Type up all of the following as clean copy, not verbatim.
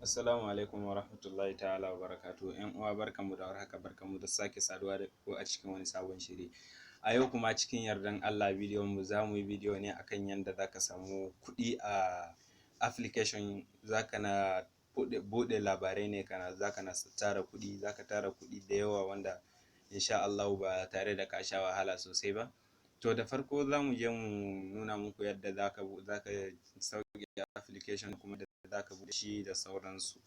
Assalamu alaikum wa rahmatullahi ta'ala wa barakatuhu. ‘Yan uwa, barkanmu da warhaka, barkanmu da sake saduwa da ku a cikin wani sabon shiri. A yau kuma, cikin yardan Allah, bidiyon mu za mu yi bidiyo ne akan yanda za ka samu kuɗi a application. Za ka na buɗe labarai ne, kana za ka na tara kuɗi, za ka tara kuɗi da yawa wanda insha Allahu ba tare da ka sha wahala sosai ba. To, da farko za mu je mu nuna muku yadda za ka sauke application, kuma da za ka buɗe shi da sauransu.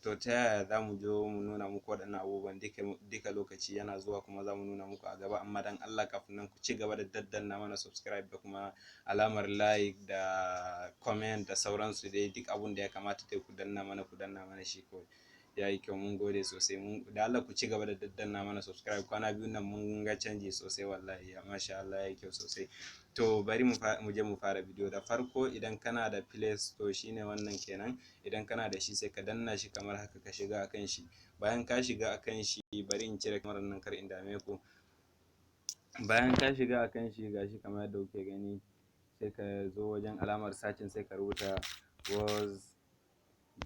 To, ta yaya za mu zo mu nuna muku waɗannan abubuwan duka duka? Lokaci yana zuwa kuma za mu nuna muku a gaba, amma dan Allah kafin nan ku ci gaba da daddanna mana subscribe da kuma alamar like da comment da sauransu dai, duk abun da ya kamata dai ku danna mana, ku danna mana shi kawai. Ya yi kyau, mun gode sosai. Mun da Allah ku ci gaba da daddanna mana subscribe. Kwana biyun nan mun ga canji sosai wallahi, ya masha Allah, ya yi kyau sosai. To, bari mu je mu fara bidiyo. Da farko, idan kana da Play Store, shine wannan kenan, idan kana da shi sai ka danna shi kamar haka, ka shiga akan shi. Bayan ka shiga akan shi, bari in cire kamarar nan kar in dame ku. Bayan ka shiga akan shi, gashi kamar yadda kuke gani, sai ka zo wajen alamar searching, sai ka rubuta was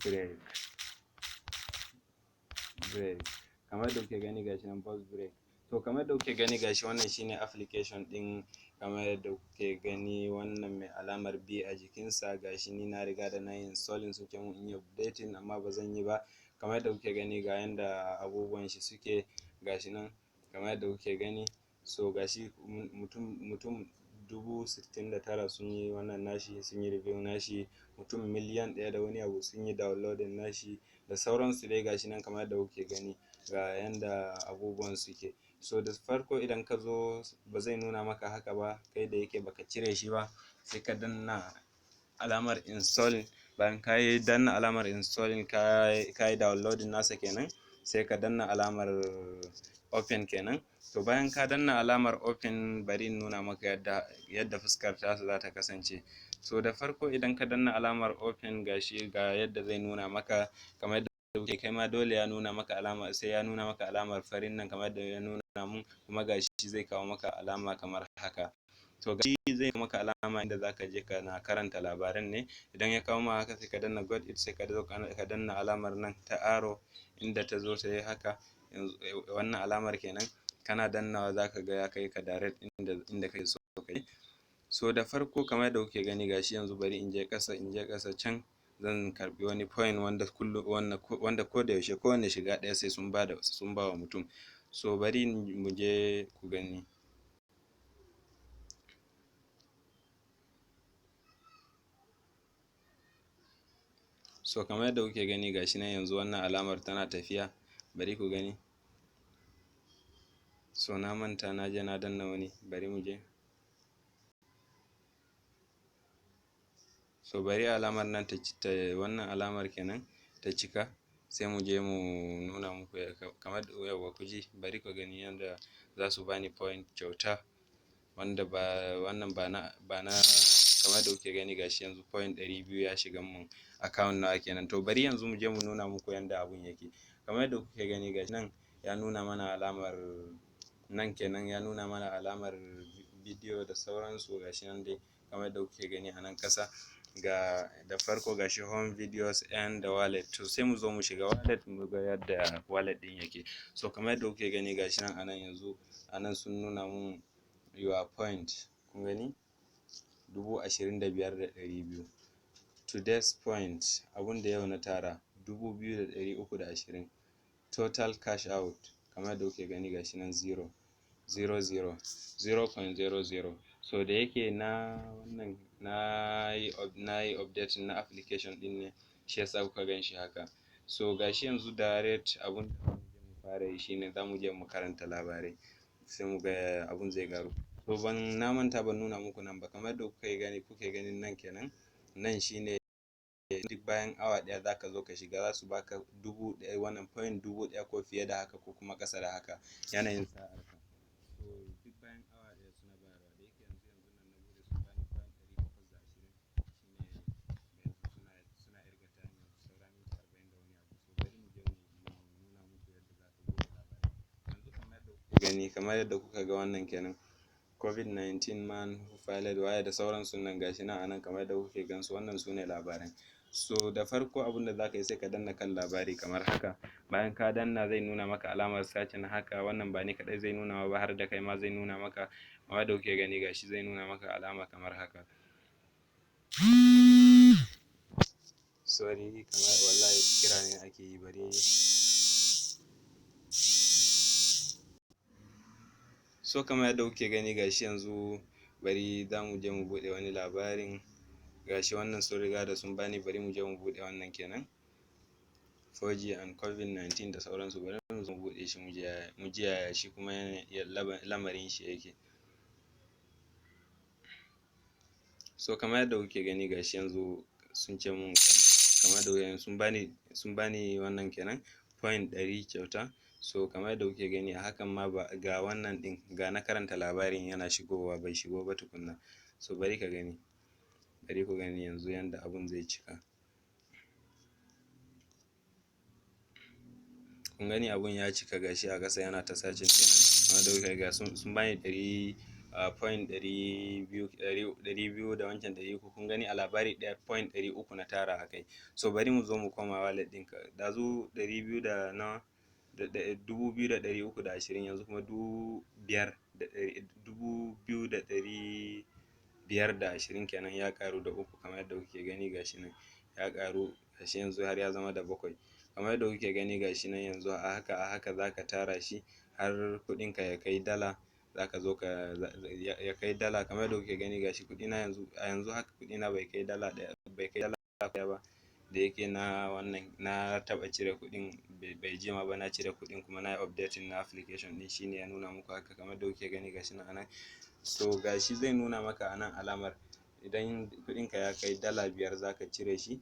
break break. Kamar yadda kuke gani, gashi nan, Boss Break. To, kamar yadda kuke gani, gashi wannan shine application ɗin. Kamar yadda kuke gani, wannan mai alamar B a jikinsa, gashi ni na riga da na yi installing, suke mun in yi updating amma ba zan yi ba. Kamar yadda kuke gani, ga yanda abubuwan shi suke, gashi nan kamar yadda kuke gani. So gashi mutum 69,000 sun yi wannan nashi, sun yi review nashi, mutum miliyan 1 da wani abu sun yi downloading nashi da sauransu dai. Gashi nan kamar yadda kuke gani, ga yanda abubuwan suke. So da farko idan ka zo, ba zai nuna maka haka ba, kai da yake baka cire shi ba. Sai ka danna alamar installing. Bayan ka yi danna alamar installing, ka yi downloading nasa kenan, sai ka danna alamar open kenan. To, bayan ka danna alamar open, bari in nuna maka yadda fuskar tasu za ta kasance. So da farko idan ka danna alamar open, gashi ga yadda zai nuna maka. Kamar yadda kuke, kai ma dole ya nuna maka alama, sai ya nuna maka alamar farin nan kamar yadda ya nuna mun. Kuma gashi zai kawo maka alama kamar haka. To, gashi zai maka alama inda zaka je kana karanta labaran ne. Idan ya kawo ma haka, sai ka danna got it, sai ka zo ka danna alamar nan ta arrow inda ta zo ta yi haka, wannan alamar kenan. Kana dannawa zaka ga ya kai ka direct inda kake so ka je. So da farko, kamar yadda kuke gani, gashi yanzu bari in je ƙasa, in je ƙasa can, zan karɓi wani point wanda kullum wanda ko da yaushe kowane shiga ɗaya sai sun bada, sun ba wa mutum. So bari mu je ku gani. So kamar yadda kuke gani, gashi nan yanzu wannan alamar tana tafiya, bari ku gani. So na manta na je na danna wani, bari mu je. So bari alamar nan ta, wannan alamar kenan, ta cika, sai mu je mu nuna muku kamar yawwa ku ji. Bari ku gani yanda za su bani point kyauta, wanda ba wannan ba na. Kamar yadda kuke gani, gashi yanzu point 200 ya shiga mun account nawa kenan. To, bari yanzu mu je mu nuna muku yanda abun yake. Kamar yadda kuke gani, gashi nan ya nuna mana alamar nan kenan, ya nuna mana alamar bidiyo da sauransu. Gashi nan dai kamar yadda kuke gani a nan ƙasa, ga da farko gashi home, videos and the wallet. To, sai mu zo mu shiga wallet mu ga yadda wallet ɗin yake. So kamar yadda kuke gani, gashi nan a nan yanzu a nan sun nuna mun your point, kun gani, 25,200. Today's point, abunda yau na tara, 2,320. Total cash out, kamar yadda kuke gani, gashi nan zero zero zero zero point zero zero. So da yake na wannan na yi updating na application ɗin ne, shi yasa kuka gan shi haka. So gashi yanzu direct abun da zamu je mu fara yi shine zamu je mu karanta labarai, sai mu ga yaya abun zai ƙaru. To, ban na manta ban nuna muku nan ba. Kamar yadda kuka gani, kuke ganin nan kenan, nan shine duk bayan awa ɗaya zaka zo ka shiga, za su baka 1,000, wannan point 1,000 ko fiye da haka ko kuma ƙasa da haka, yanayin sa'ar ka. So duk bayan awa ɗaya suna bayarwa. Da yake yanzu nan na buɗe, sun bani point 820, shine yanzu suna irga time, yanzu saura minti 40 da wani abu. So bari mu je mu nuna muku yadda zaka buɗe labarai yanzu. Kamar yadda kuke gani, kamar yadda kuka ga wannan kenan, COVID-19 man who filed waye da sauransu nan, gashi nan a nan kamar yadda kuke gansu, wannan su ne labaran. So da farko abunda zaka yi, sai ka danna kan labari kamar haka. Bayan ka danna, zai nuna maka alamar searching haka. Wannan ba ni kaɗai zai nuna ba, har da kai ma zai nuna maka. Kamar yadda kuke gani, gashi zai nuna maka alama kamar haka. Sorry, kamar wallahi kira ne ake yi, bari. So kamar yadda kuke gani, gashi yanzu bari za mu je mu buɗe wani labarin. Gashi wannan sun riga da sun bani, bari mu je mu buɗe wannan kenan, 4G and COVID-19 da sauransu. Bari mu zo mu buɗe shi mu ji yaya shi kuma lamarin shi yake. So kamar yadda kuke gani, gashi yanzu sun ce mun, kamar yadda kuke sun bani wannan kenan, point 100 kyauta. So kamar yadda kuke gani, a hakan ma ba ga wannan ɗin, ga na karanta labarin yana shigowa, bai shigo ba tukunna. So bari ka gani, bari ku gani yanzu yanda abun zai cika. Kun gani, abun ya cika. Gashi a ƙasa yana ta searching kenan. Kamar da kuke ga sun bani ɗari point 200, 200 da wancan 300. Kun gani, a labari ɗaya point 300 na tara a kai. So bari mu zo mu koma wallet ɗinka. Ɗazu 200 da nawa, 2,320, yanzu kuma dubu biyar da 2,520 kenan, ya ƙaru da uku. Kamar yadda kuke gani, gashi nan ya ƙaru, gashi yanzu har ya zama da bakwai. Kamar yadda kuke gani, gashi nan yanzu a haka zaka tara shi har kuɗinka ya kai dala, zaka zo ka ya kai dala. Kamar yadda kuke gani, gashi kuɗina yanzu, a yanzu haka kuɗina bai kai dala ɗaya, bai kai dala ɗaya ba. Da yake na wannan, na taɓa cire kuɗin, bai jima ba na cire kuɗin, kuma na yi updating na application ɗin, shine ya nuna muku haka. Kamar yadda kuke gani, gashi nan anan. So gashi zai nuna maka anan alamar idan kuɗinka ya kai dala 5 zaka cire shi.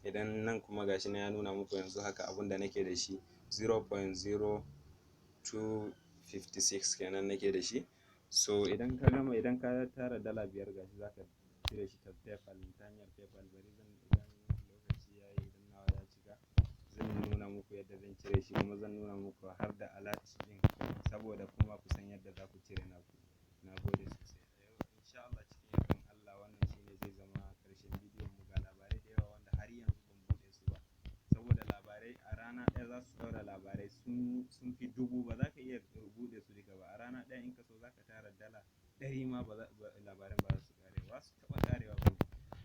Idan nan kuma gashi nan ya nuna muku yanzu haka abunda nake da shi, 0.0256 kenan nake da shi. So idan ka gama, idan ka tara dala 5, gashi zaka cire shi ta PayPal, ta hanyar PayPal. Bari zan, idan lokaci yayi, idan nawa ya cika, zan nuna muku yadda zan cire shi, kuma zan nuna muku har da alert ɗin, saboda kuma ku san yadda za ku cire naku. Na gode sosai. A yau insha Allah, cikin ikon Allah, wannan shine zai zama ƙarshen bidiyon mu. Ga labarai da yawa wanda har yanzu ban buɗe su ba, saboda labarai a rana ɗaya za su ɗaura labarai sun fi 1,000, ba za ka iya buɗe su duka ba a rana ɗaya. In ka so, za ka tara dala 100 ma, ba labaran ba za su ƙare ba, su taɓa ƙarewa ba.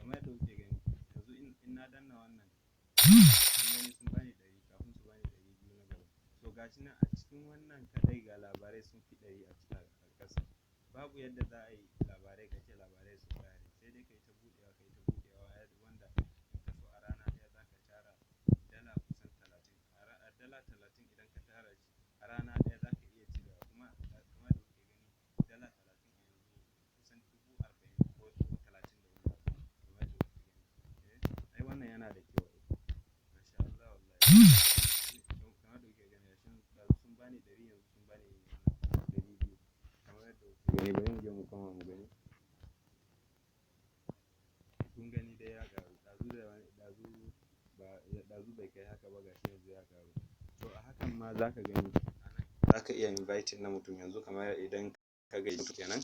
Kamar yadda kuke gani yanzu, in na danna wannan, kun gani sun bani 100 kafin su bani 200 na gaba. So gashi nan a cikin wannan kaɗai ga labarai sun fi 100 a ƙasa. Babu yadda za a yi labarai, ka ce labarai su ƙare, sai dai kai ta buɗewa, kai ta buɗewa. Wanda in ka so, a rana ɗaya za ka tara dala kusan 30. A dala 30 idan ka tara shi a rana ɗaya, za ka iya cirewa. Kuma kamar da kuke gani, dala 30 a yanzu kusan 40,000 ko 30 da wani abu, kamar yadda kuke gani. Ai wannan yana da kyau ai, masha Allah. Wallahi kamar da kuke gani, gashi nan ɗazu sun bani 100, yanzu sun bani 200, kamar yadda kuke gani. Bari mu je mu koma mu gani. Kun gani dai ya ƙaru. Ɗazu da ɗazu ba, ɗazu bai kai haka ba, gashi yanzu ya ƙaru. To a hakan ma zaka gani zaka iya inviting na mutum. Yanzu kamar idan ka gayyaci kenan,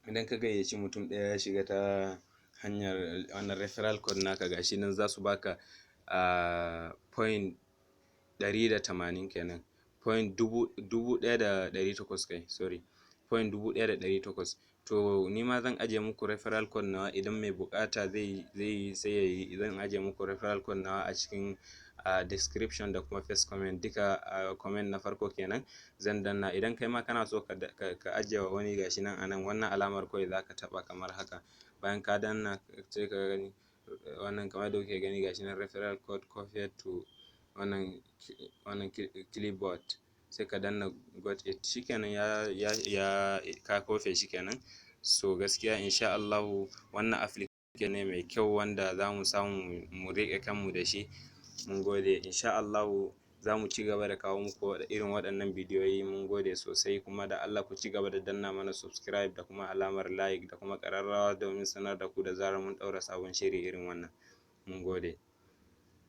idan ka gayyaci mutum ɗaya ya shiga ta hanyar wannan referral code naka, gashi nan za su baka point 180 kenan, point 1,800, kai sorry, point 1,800. To ni ma zan ajiye muku referral code nawa, idan mai buƙata zai yi, sai ya yi. Zan ajiye muku referral code nawa a cikin description da kuma first comment duka, comment na farko kenan zan danna. Idan kai ma kana so ka ajiye wa wani, gashi nan anan wannan alamar kawai zaka taɓa kamar haka. Bayan ka danna, sai ka gani wannan, kamar yadda kuke gani, gashi nan referral code copied to wannan clipboard, sai ka danna "got it". Shikenan, ya ka kofe shi kenan. So gaskiya, insha Allahu, wannan application ne mai kyau wanda za mu samu mu riƙe kanmu da shi. Mun gode. Insha Allahu za mu ci gaba da kawo muku irin waɗannan bidiyoyi. Mun gode sosai. Kuma da Allah ku ci gaba da danna mana subscribe da kuma alamar like da kuma ƙararrawa, domin sanar da ku da zarar mun ɗaura sabon shiri irin wannan. Mun gode.